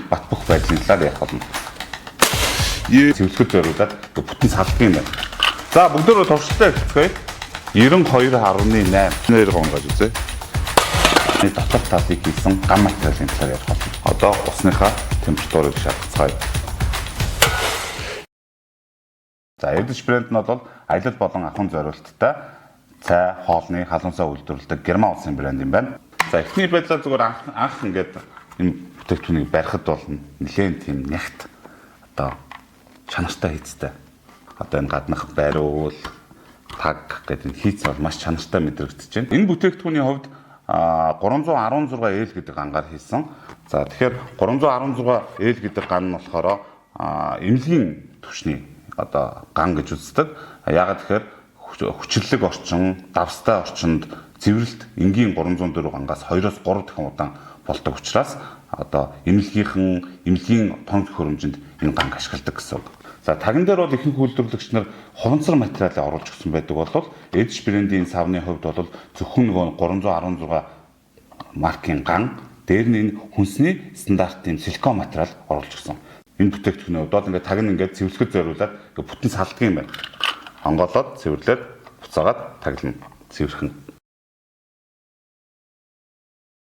бат бөх байдлын талаар ярих болно. Цэвэрлэхэд зориулаад бүтэн салдаг юм байна. За, бүгдөө туршилтаа эхэлцгээе. 92.8 нэр гонгож үзье. Дотор талыг хийсэн гам материалын талаар ярих болно. Одоо усныхаа температурыг шалгацгаая. За, Эдиш брэнд нь бол аялал болон ахуйн зориулттай цай, хоолны, халуун цай үйлдвэрлэдэг Герман улсын брэнд юм байна. За, эхний байдлаар зүгээр анх ингээд энэ бүтээгдэхүүнийг барихад бол нэлээд тийм нягт, одоо чанартай хийцтэй. Одоо энэ гаднах бариул, таг гэдэг энэ хийц бол маш чанартай мэдрэгдэж байна. Энэ бүтээгдэхүүний хувьд 316 L гэдэг гангаар хийсэн. За, тэгэхээр 316 L гэдэг ган нь болохоор эмнэлгийн түвшний одоо ган гэж үздэг. Яагаад тэгэхээр хүчлэг орчин, давстай орчинд цэвэрлэлт энгийн 304 гангаас 2-оос 3 дахин удаан болдог учраас одоо эмнэлгийн тон төхөөрөмжөнд энэ ганг ашигладаг гэсэн үг. За, таган дээр бол ихэнх үйлдвэрлэгч нар хуванцар материалыг оруулж өгсөн байдаг бол Edge брендийн савны хувьд бол зөвхөн нөгөө 316 маркийн ган дээр нь энэ хүнсний стандартын силикон материал оруулж өгсөн. Энэ бүтээгдэхүүний хувьд бол ингээд таг нь ингээд цэвэрлэхэд зориулаад ингээд бүтэн салдаг юм байна. Онгоолоод цэвэрлээд буцаагаад таглана. Цэвэрхэн.